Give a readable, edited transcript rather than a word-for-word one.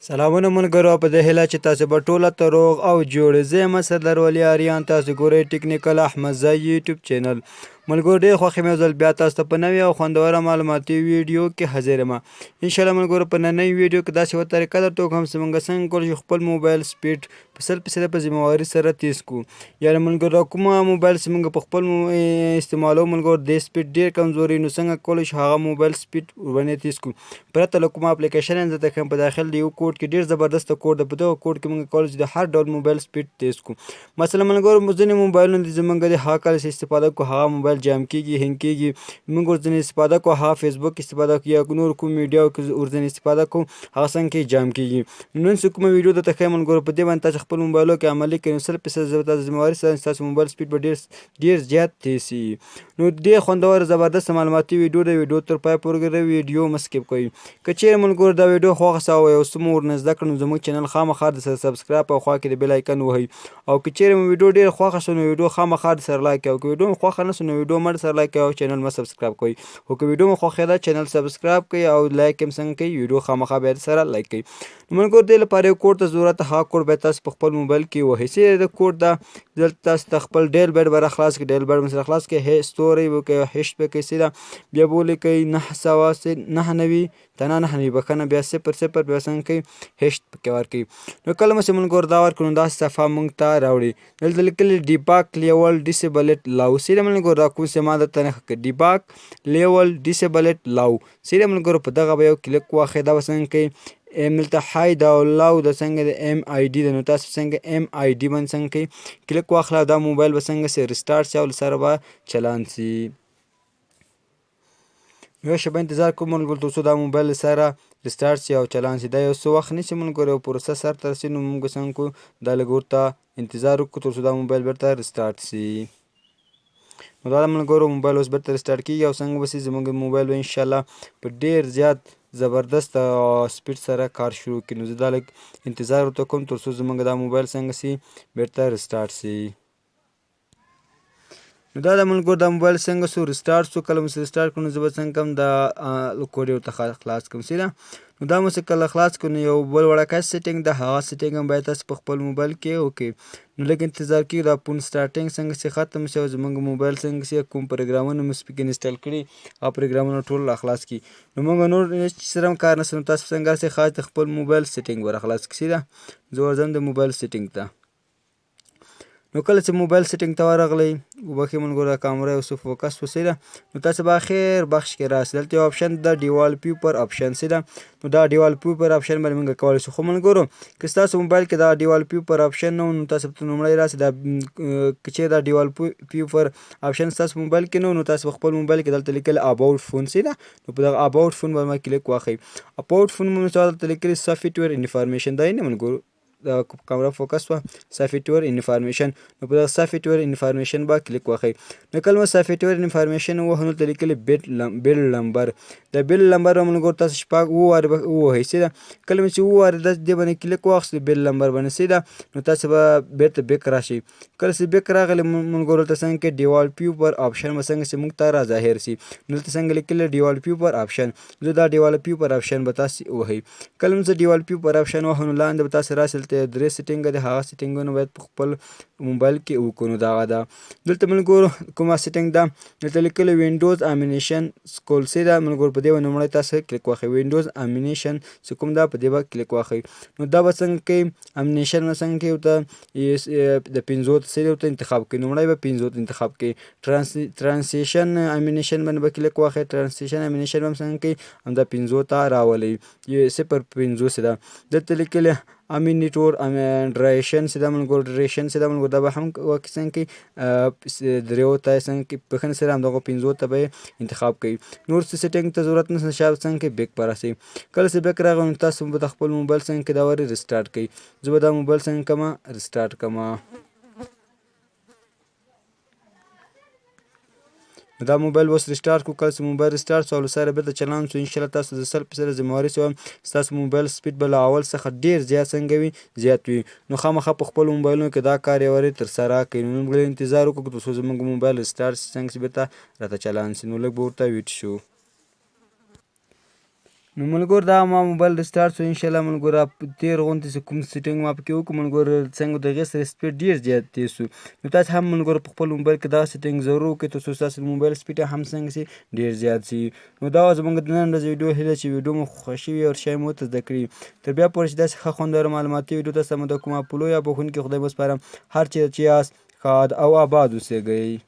سلامونه ملګرو، په دې هیله چې تاسو به ټوله ته روغ او جوړ. زه یم صدر ولي آریان، تاسو ګورئ ټیکنیکل احمدزی یوټیوب چینل. ملګرو، ډېر خوښ یم یو ځل بیا تاسو ته په نوې او خوندوره معلوماتي ویډیو کې حاضر یم. انشاءالله ملګرو، په ننۍ ویډیو کې داسې یوه طریقه درته وښیم چې موږ څنګه کولی شو خپل موبایل سپیډ په 100% په ذمه سره تیز کو. یعنی ملګرو، دا کومه موبایل چې موږ په خپل استعمالو ملګرو، د سپیډ ډیر کمزوري، نو څنګه کولی شو هغه موبایل سپیډ ورباندې تیز کو پرته له کوم اپلیکیشن؟ زه ته ښیم په داخل د یو کوډ کې، ډیر زبردست کوډ ده. په دغه کوډ کې موږ کولی شو د هر ډول موبایل سپیډ تیز کو. مثلا ملګرو، ځینې موبایلونه دي زمونږ د هغه کله چې استفاده کو، هغه موبایل جام کیږي، هنګ کیږي. موږ ورځنې استفاده کو، هغه فیسبوک استفاده کو یا نور کوم میډیا کې ورځنې استفاده کو، هغه څنګه کې جام کیږي. نن څه کومه ویډیو درته ښیم ملګرو، په دې باندې تاسو خپل موبایلو کې عملي کړئ، نو 100% زه تاسو ذمه واري سره ستاسو موبایل سپیډ به ډیر ډیر زیات تیز شي. نو ډیر خوندور زبردست معلوماتي ویډیو ده. ویډیو تر پای پورې ګورئ، ویډیو مه سکیپ کوئ. که چیرې ملګرو دا ویډیو خوښه سوه او یو څه مو ورنه زده کړل، نو زموږ چینل خامخا د سره سبسکرایب او خوا کې د بیل آیکن وهئ. او که چیرې مو ویډیو ډیره خوښه شوه، نو ویډیو خامخا د سره لایک، او که ویډیو مو خوښه نه شوه، نو ویډیو مه سره لایک او چینل مه سبسکرایب کوئ. خو که ویډیو مو خوښېده، چینل سبسکرایب کړئ او لایک هم څنګه کوئ، ویډیو خامخا باید سره لایک کړئ. نو ملګرو، دې لپاره یو کوډ ته ضرورت، هغه کوډ باید تاسو په خپل موبایل کې وهئ. چې د کوډ دا دلته تاسو ته خپل ډیل بیډ به خلاص کړئ، ډیل بیډ مو سره خلاص کړئ، هی ستوری وکړئ، هیش به کوئ، سیده بیا به ولیکئ 999 تنه 99، بښنه، بیا 00، بیا څنګه کوي هیش پکې ورکوي. نو کله مو چې ملګرو دا ورکړو، نو دا صفحه مونږ ته راوړي. دلته لیکلي ډیباک لیول ډیسیبلټ لاو. سیده ملګرو، دا کوم څه ما درته نښه کړ، ډیباک لیول ډیسیبلټ لاو، سیده ملګرو په دغه به یو کلیک واخلئ. دا به څنګه کوي؟ ایم دلته های دا لاو د څنګه د ایم آی ډي ده. نو تاسو څنګه ایم آی ډي باندې څنګه کوي کلیک واخله، دا موبایل به څنګه سي ریسټارټ سي او سره به چلان سي. یو شېبه انتظار کوم ملګرو، تر څو دا موبایل سره ریسټارټ سي او چلان سي. دا یو څه وخت نیسي ملګرو، یو پروسه سر ته رسي. نو موږ څنګه کوو، دا لږ ورته انتظار وکړو تر څو دا موبایل بیرته ریسټارټ سي. نو دا ملګرو، موبایل اوس بیرته ریسټارټ کیږي او څنګه به سي، زموږ موبایل به انشاءالله په ډیر زیات زبردست سپیډ سره کار شروع کړي. نو زه دا لږ انتظار ورته کوم تر څو زموږ دا موبایل څنګه سي بیرته ریسټارټ سي. نو دا د ملګرو، دا موبایل څنګه سو ریسټارټ سو. کله مو ریسټارټ کړو، نو زه به څنګه کوم دا کوډ ورته خلاص کوم. سیده نو دا مو چې کله خلاص کړو، نو یو بل وړوکی سیټینګ ده، هغه سیټینګ هم باید تاسو په خپل موبایل کې وکړئ. نو لږ انتظار کیږي، دا فون سټارټینګ څنګه چې ختم شي او زمونږ موبایل څنګه چې کوم پروګرامونه مو پکې انسټال کړي، هغه پروګرامونه ټول را خلاص کړي. نو موږ نور هیڅ سره هم کار نشته. نو تاسو څنګه سي خاص د خپل موبایل سیټینګ ور خلاص کړئ. سیده زه ورځم د موبایل سیټینګ ته. نو کله چې موبایل سیټینګ ته ورغلی، وبخښئ ملګرو، دا کامره یو څه فوکس وسیله. نو تاسو به اخر بخش کې راسئ، دلته یو آپشن د ډیوال پیپر آپشن سیده. نو دا ډیوال پیپر آپشن باندې موږ کولی شو. خو ملګرو، که ستاسو موبایل کې دا ډیوال پیپر آپشن نه، نو تاسو په لومړی راسئ. دا که چیرې دا ډیوال پیپر آپشن ستاسو موبایل کې نه، نو تاسو په خپل موبایل کې دلته لیکل اباوټ فون، سیده نو په دغه اباوټ فون باندې کلیک واخلئ. اباوټ فون مو دلته لیکلي سافټویر انفارمیشن دا نه ملګرو، د کامره فوکس وه، سافټویر انفارمیشن. نو په دغه سافټویر انفارمیشن به کلیک وکړئ. نو کله مو سافټویر انفارمیشن ووهو، نو دلته لیکلي بیلډ نمبر. د بیلډ نمبر به ملګرو تاسو شپږ اووه وارې به ووهئ. سیده کله مو چې اووه وارې د دې باندې کلیک واخیست، بیلډ نمبر باندې، سیده نو تاسو به بیرته بیک راشئ. کله چې بیک راغلی ملګرو، دلته څنګه کې ډیوال پیپر آپشن به څنګه چې موږ ته را ظاهر سي. نو دلته څنګه لیکلي ډیوال پیپر آپشن، زه دا ډیوال پیپر آپشن به تاسو ووهئ. کله چې ډیوال پیپر آپشن وهو، نو لاندې به تاسو راشئ، دلته درې سیټینګ دي، هغه سیټینګونه باید په خپل موبایل کې وکړو. نو دغه ده، دلته ملګرو کومه سیټینګ ده، دلته لیکلي وینډوز امینیشن سکول. سي ده ملګرو، په دې باندې لومړی تاسو کلیک وکړئ. وینډوز امینیشن چې کوم ده، په دې به کلیک وکړئ. نو دا به څنګه کوي، امینیشن به څنګه کوي، ورته د پنځو ته سي ورته انتخاب کوي. لومړی به پنځو ته انتخاب کوي. ترانسیشن امینیشن باندې به کلیک وکړئ. ترانسیشن امینیشن به څنګه کوي، همدا پنځو ته راولئ، 05 سي ده. دلته لیکلي امینیټور ډریشن سي ده ملګرو، ډریشن سي ده ملګرو، دا به هم وکړي څنګه کوي دریو ته څنګه کوي پښنه سره همدغه پنځو ته به انتخاب کوي. نور څه سیټینګ ته ضرورت نشته. شاید څنګه کوي بیک پر راسي. کله چې بیک راغی، نو تاسو به د خپل موبایل څنګه کې دا ورې ریسټارټ کوي. زه به دا موبایل څنګه کوم ریسټارټ کوم. نو دا موبایل اوس ریسټارټ کو. کله چې موبایل ریسټارټ سو او سره بیرته چلان سو، ان شاء الله تاسو د 100% ذمه واري سو، ستاسو موبایل سپیډ به له اول څخه ډیر زیات څنګه وي، زیات وي. نو خامخا په خپل موبایلونو کې دا کار یو وارې ترسره کړئ. نو موږ انتظار وکړو تر څو زموږ موبایل ریسټارټ سي، څنګه چې بیرته راته چلان سي. نو لږ به ورته ویټ شو. نو ملګرو دا ما موبایل ریسټارټ سو انشاءالله ملګرو تیر غونډې چې کوم سیټینګ ما پکې وکړو ملګرو څنګه د هغې سره سپیډ ډیر زیات تیز سو. نو تاسو هم ملګرو په خپل موبایل کې دغه سیټینګ ضرور وکړئ تر څو ستاسو موبایل سپیډ هم څنګه سي ډیر زیات سي. نو دا وه زموږ د نن ورځې ویډیو، هیله چې ویډیو مو خوښ شوي او شی مو ورته زده کړي. تر بیا پورې چې داسې ښه خوندوره معلوماتي ویډیو تاسو ته مده کوم، په لوی او بښونکي خدای مو سپارم. هر چېرته چې یاست ښاد او آباد اوسېږئ.